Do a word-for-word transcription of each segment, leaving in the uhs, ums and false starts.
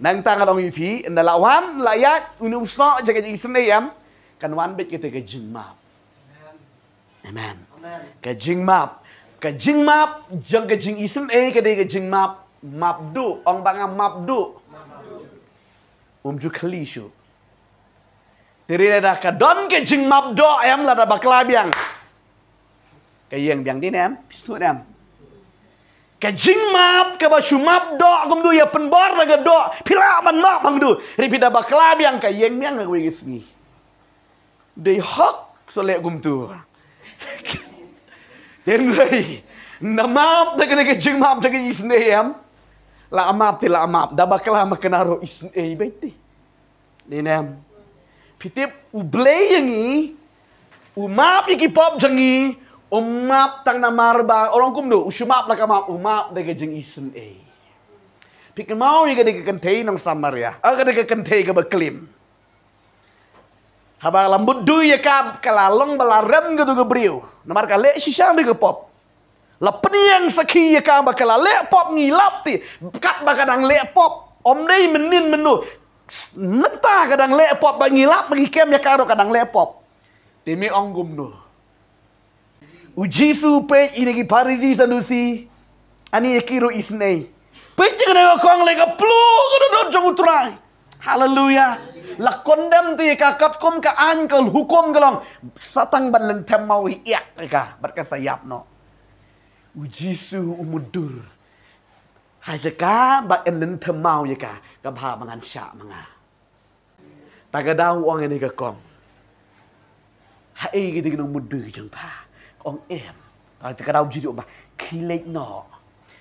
Nangta nga ong ïa phi, ynda la wan, la ïaid une u soh jong ka jingisynei em, kan wan beit kata ka jingmap. Amen. Ka jingmap. Ka jingmap jong ka jingisynei ka dei ka jingmap. Map duh, ong ba nga map duh. Um ju khli shuh. Te lada ka don ka jingmap duh em, lada bakla biang, ka ïeng biang dien em, phi sngewthuh em? Ka jingmap kaba shu map duh kumto, ïa pynbor da ka duh, phi lah ban map hangto. Hynrei phi da bakla biang, ka ïeng biang ha kawei ka sngi. Dei hok, sa leh kumto. Hynrei ynda map da kane ka jingmap jong ka jingisynei em, la map te la map, da bakla ma kane ruh isynei beit te. Dei ne em? Phi tip, U Blei ïa ngi u map ïa ki pop jong ngi, um map tang namar ba, u long kumno, u shu map la ka map, u map da ka jingisynei. Phi kynmaw ïa kane ka kynthei nong Samaria, ah, kane ka kynthei kaba klim. Haba la mutdur ïa ka, ka la long ba la rem kato ka briew namar ka leh shisha da ka pop. La pynïeng sakhi ïa ka ba ka la leh pop, ngi lap te, katba ka dang leh pop. Ym dei mynnin mynno, mynta ka dang leh pop, ba ngi lap ba ngi kem ïa ka ruh ka dang leh pop. Te me ong kumno? U Jisu u peit ïa kine ki Pharisi Sadusi, ani ïa ki ruh isynei. Peit ïa kane ka kong leh ka plung ka dohnud jong U Trai. Haleluia. La condemn te ïa ka katkum ka aiñ ka hukum ka long, sa tang ban lynthem maw ïa ka bad ka sa ïap noh. U Jisu u mutdur ha jaka ba yn lynthem maw ïa ka, ka bha ba ngan shah ma nga. Ta ka daw u ong ïa kane ka kong, haei ka dei ka nongmutdur jong pha? Ka ong em. Ta ka daw u Jisu u ong ba, khie leit noh,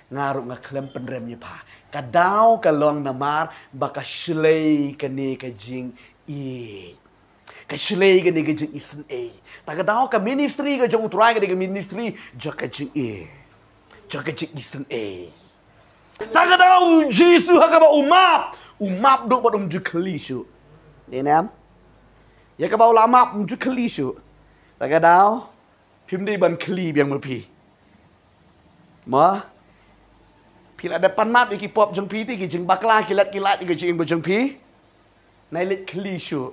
nga ruh nga khlem pynrem ïa pha. Ka daw ka long namar ba ka shlei kane ka jingïeit. Ka shlei kane ka jingisynei. Ta ka daw ka ministry ka jong U Trai ka dei ka ministry jong ka jingïeit, jong ka jingisynei. Ta ka daw u Jisu ha kaba u map, u map duh bad um ju khli shuh. Dei ne em? Ïa kaba u la map um ju khli shuh. Ta ka daw phim dei ban khli biang ma phi. Mo? Phi la dep pan map ïa ki pop jong phi te, ki jingbakla, ki lad ki lad, ki jingim ba jong phi. Nai leit khli shuh.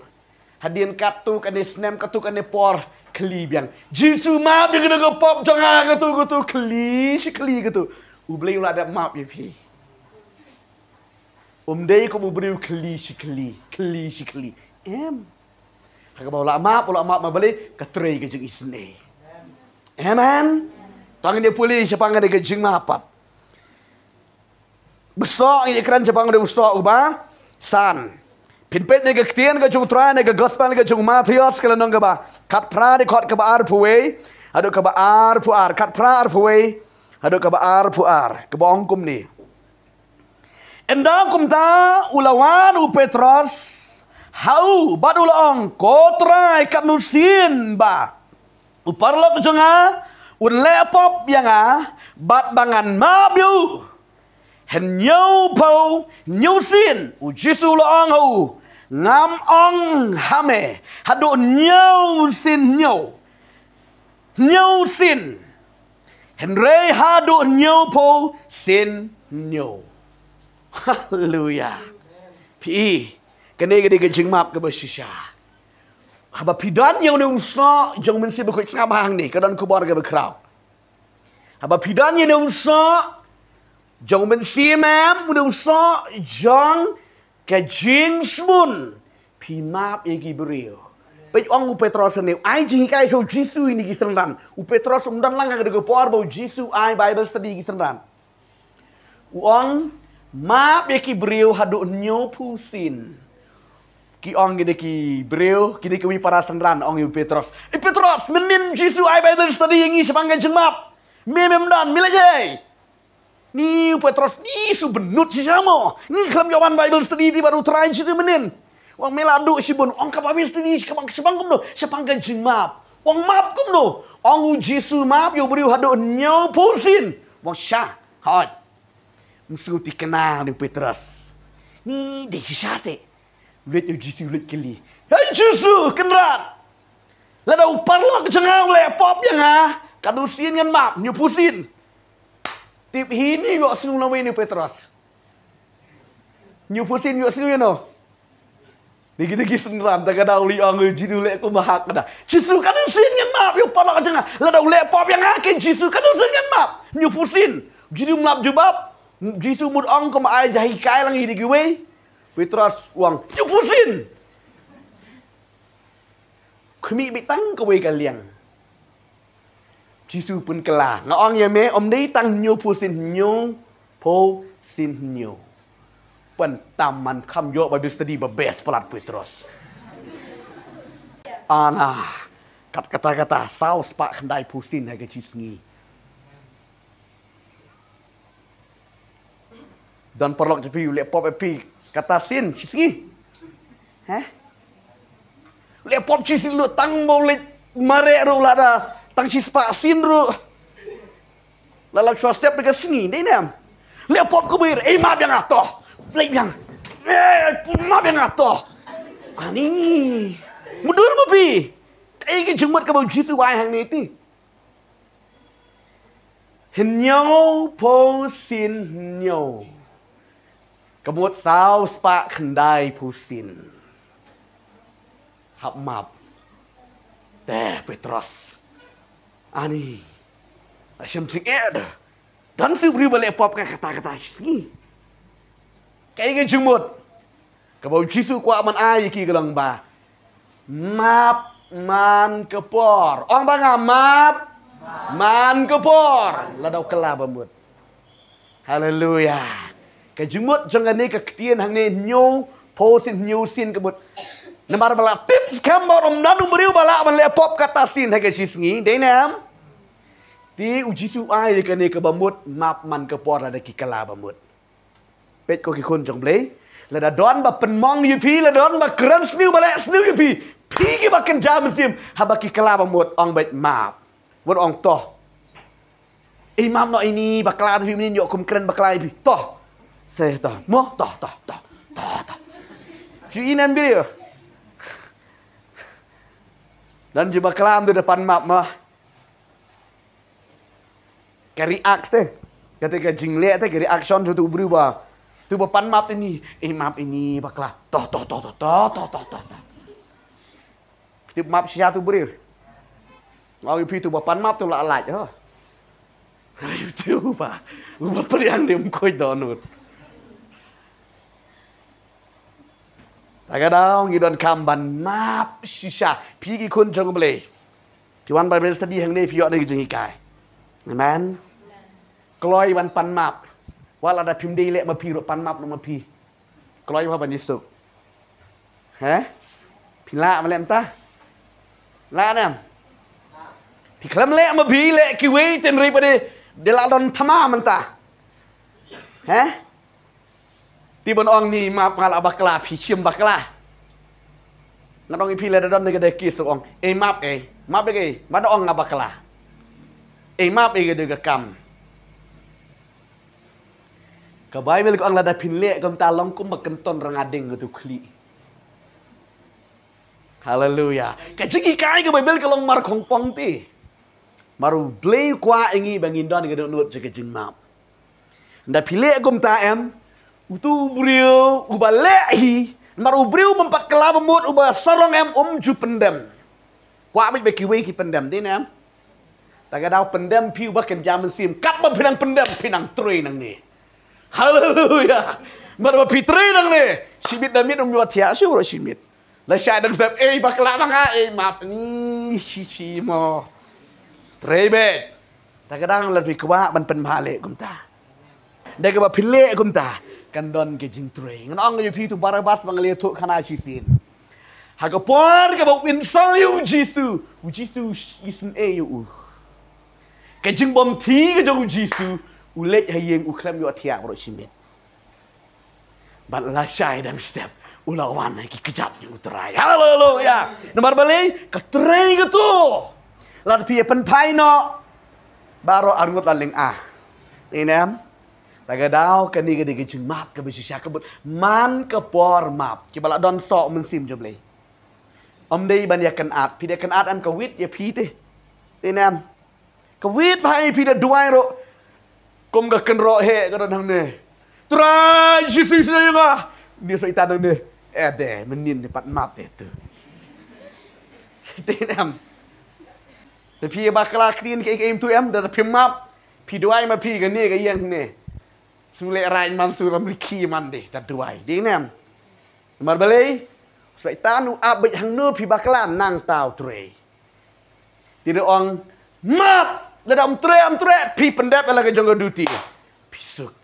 Hadien katto katne snem, katto katne por, khli biang. Jisu map ïa kane ka pop jong nga, katto katto, khli shi khli katto. U Blei u la dep map ïa phi. Um dei kum u briew khli shi khli, khli shi khli. Em. Ha kaba u la map, u la map ma balei? Ka trei ka jingisynei. Amen. Tang ïa pule shaphang kane ka jingmap pat. Ba soh ngi ïa kren shaphang kane u soh uba san. Phin peit na ka ktien ka jong U Trai na ka gospel ka jong u Mathaios ka lynnong kaba khatphra, dkhot kaba arphew wei haduh kaba arphew ar, khatphra arphew wei haduh kaba arphew ar, kaba ong kumne. Ynda kumta u la wan u Petros ha u bad u la ong, Ko Trai, katno sien ba u paralok jong nga un leh pop ïa nga bad ba ngan map ïa u? Hynñiewphew hynñiew sien. U Jisu u la ong ha u, Ngam ong ha me haduh hynñiew sien hynñiew, hynñiew sien, hynrei haduh hynñiewphew sien hynñiew. Haleluia. Phi i, kane ka dei ka jingmap kaba shisha. Haba phi don ïa une u soh jong u Mynsiem Bakhuid, sngap hangne, ka don khubor kaba khraw. Haba phi don ïa une u soh jong u Mynsiem, em, une u soh jong ka jingsbun, phi map ïa ki briew. Peit, ong u Petros hangne, u ai jinghikai sha u Jisu ïa kine ki synran. U Petros um don lang ha kane ka por ba u Jisu ai Bible study ïa ki synran. U ong, map ïa ki briew haduh hynñiewphew sien. Ki ong kine ki briew, kine kiwei para synran, ong ïa u Petros, "I Petros, mynnin u Jisu ai Bible study ïa ngi shaphang ka jingmap. Me mem don, me leit ei?" Ni u Petros, ni shu bynnud shisha mo. Ngi khlem ïoh wan Bible study te bad u Trai Jisu mynnin. U ong me la duh shibun, ong ka Bible study shaphang, shaphang kumno, shaphang ka jingmap. U ong map kumno? Ong u Jisu map ïa u briew haduh hynñiewphew sien. U ong shisha, hooid. Ym sngewthikna ïa u Petros. Ni dei shisha te. Leit ïa u Jisu leit kylli. Hei Jisu, Kynrad, lada u paralok jong nga u leh pop ïa nga, katno sien ngan map? Hynñiewphew sien. Tip hi ne ïohsngew lawei ne u Petros? Hynñiewphew sien ïoh sngew ïa no. Dei kita ki synran, ta ka daw lei ong, Jisu leh kumba hap ka da. Jisu, katno sien ngan map ïa u paralok jong nga? Lada u leh pop ïa nga, ka Jisu, katno sien ngan map? Hynñiewphew sien. Jisu um lap jubab. Jisu mut ong kumba ai ja hikai lang ïa kiwei. Petros u ong, hynñiewphew sien. Khmih beit tang kawei ka liang. Jisu pynkylla. Nga ong ïa me, ym dei tang hynñiewphew sien hynñiew, phew sien hynñiew. Pyntam man kham ïoh Bible study ba best palat Petros. Ana, kat kata kata, saw spah khyndai phew sien ha ka shi sngi. Don paralok jong phi u leh pop ïa phi kata sien shi sngi. Heh? U leh pop shi sngi ruh tang ba u leit mareh ruh lada tang shi spah sien ruh. La lap shuwa step da ka sngi, dei ne em? Leh pop kaba ïeit, ei map ïa nga to. Leh biang. Ei, map ïa nga to. Ani. Mutdur ma phi. Kaei ka jingmut kaba u Jisu u ai hangne te? Hynñiew phew sien hynñiew. Ka mut saw spah khyndai phew sien. Hap map. Te Petros. Ani. Ashem sing eh da. Don shu briew ba leh pop ka kata kata shi sngi. Kaei ka jingmut kaba u Jisu u kwah ban ai ïa ki ka long ba, map man ka por. Ong ba nga, map man ka por. Lada u kylla ba mut. Haleluya. Ka jingmut jong kane ka ktien hangne hynñiew phew sien hynñiew sien ka mut. Namar ba la tip skhem ba ym don u briew ba lah ban leh pop kata sien ha ka shi sngi. Dei ne em? Te u Jisu u ai ïa kane kaba mut, map man ka por lada ki kylla ba mut. Peit ko ki khun jong U Blei. Lada don ba pynmong ïa phi, lada don ba kren sniew ba leh sniew ïa phi. Phi kiba kynja mynsiem, haba ki kylla ba mut, ong beit map. Wat ong to. Ei map noh ïa ini bakla te, phi mynnin ïoh kum kren bakla ïa phi. To. Sa to. Mo, to, to, to. To, to. Phi ïohi ne em video. Don ji bakla ym dei da pan map mo. Ka react te. Kata ka jingleh te, ka reaction jong utu u briew ba, utu ba pan map ini, eh, map ini bakla. To, to, to. Kti map shisha utu u briew. Nga ong ïa phi utu ba pan map te u la lait, ha. Utu ba, uba pdiang de um khuid dohnud. Ta ka daw ngi donkam ban map shisha. Phi ki khun jong U Blei. Phi wan Bible study hangne phi ïoh na ki jinghikai. Amen. Kloi ban pan map. Wat lada phim dei leh ma phi ruh, pan map noh ma phi. Kloi ba ban ïasuk. He? Phi lah ban leh mynta? Lah ne em? Phi khlem leh ma phi, leh kiwei, tynrai pat de, de lah don thma mynta. He? Te ban ong ni map nga la bakla, phi shim bakla. Ngan ong ïa phi lada don de ka dei ki suk ong, ei map ei, map de ei, ban ong nga bakla. Ei map ei ka dei ka kam. Ka Baibl ka ong lada phin leh kumta long kum ba kynton ranga ding ka tu khlieh. Haleluya. Ka jinghikai ka Baibl ka long mar khongpong te. Mar U Blei u kwah ïa ngi ba ngin don ka dohnud jong ka jingmap. Nda phi leh kumta em, utu u briew uba leh hi, mar u briew um pat kylla ba mut, uba sarong em, um ju pyndem. Kwah beit ba kiwei ki pyndem, dei ne em? Ta ka daw pyndem phi uba kynja mynsiem, katba phi nang pyndem phi nang trei nangne. Haleluya. Mar ba phi trei nangne, shibit da miet um ïoh thiah shuh ruh shibit. Lashai dang step, ei bakla ma nga, ei map ni, shi shi mo. Trei beit. Ta ka daw lada phi kwah ban pynbha leh kumta. Da kaba phi leh kumta kan don ka jingtrei. Ngan ong ïa phi utu Barabas ba nga la ïathuh khana shisien. Ha ka por kaba u insult ïa u Jisu, u Jisu u isynei ïa u. Ka jingbymthih ka jong u Jisu, u leit ha ïing, u khlem ïoh thiah baroh shimiet. Bad lashai dang step u la wan ha ki kjat jong u Trai. Haleluya. Namar balei? Ka trei kato. Lada phi ïa pynphai noh, baroh arngut la lynga. Dei ne em? Ta ka daw kane ka dei ka jingmap kaba shisha, ka mut man ka por map. Kiba la don soh mynsiem jong U Blei. Ym dei ban ïa kynad, phi da kynad em, ka wit ïa phi te. Dei ne em? Ka wit bha ïa phi, da duwai ruh kum ka kynroh heh ka don hangne. Trai Jisu, isynei ïa nga. Ni Soitan ne. Eh de, mynnin ne pat map de tu. Te em. Te phi bakla ktien ke em tu em, da phi map. Phi duwai ma phi kane ka ïing ne. Sule rain man suram liki man de, da duwai. Ding nem. Mar balei, Soitan u ap beit hangno phi bakla nang tau trei. Te da ong, map, lada um trei, um trei, phi pyndep ïa la ka jong ka duty. Phi suk.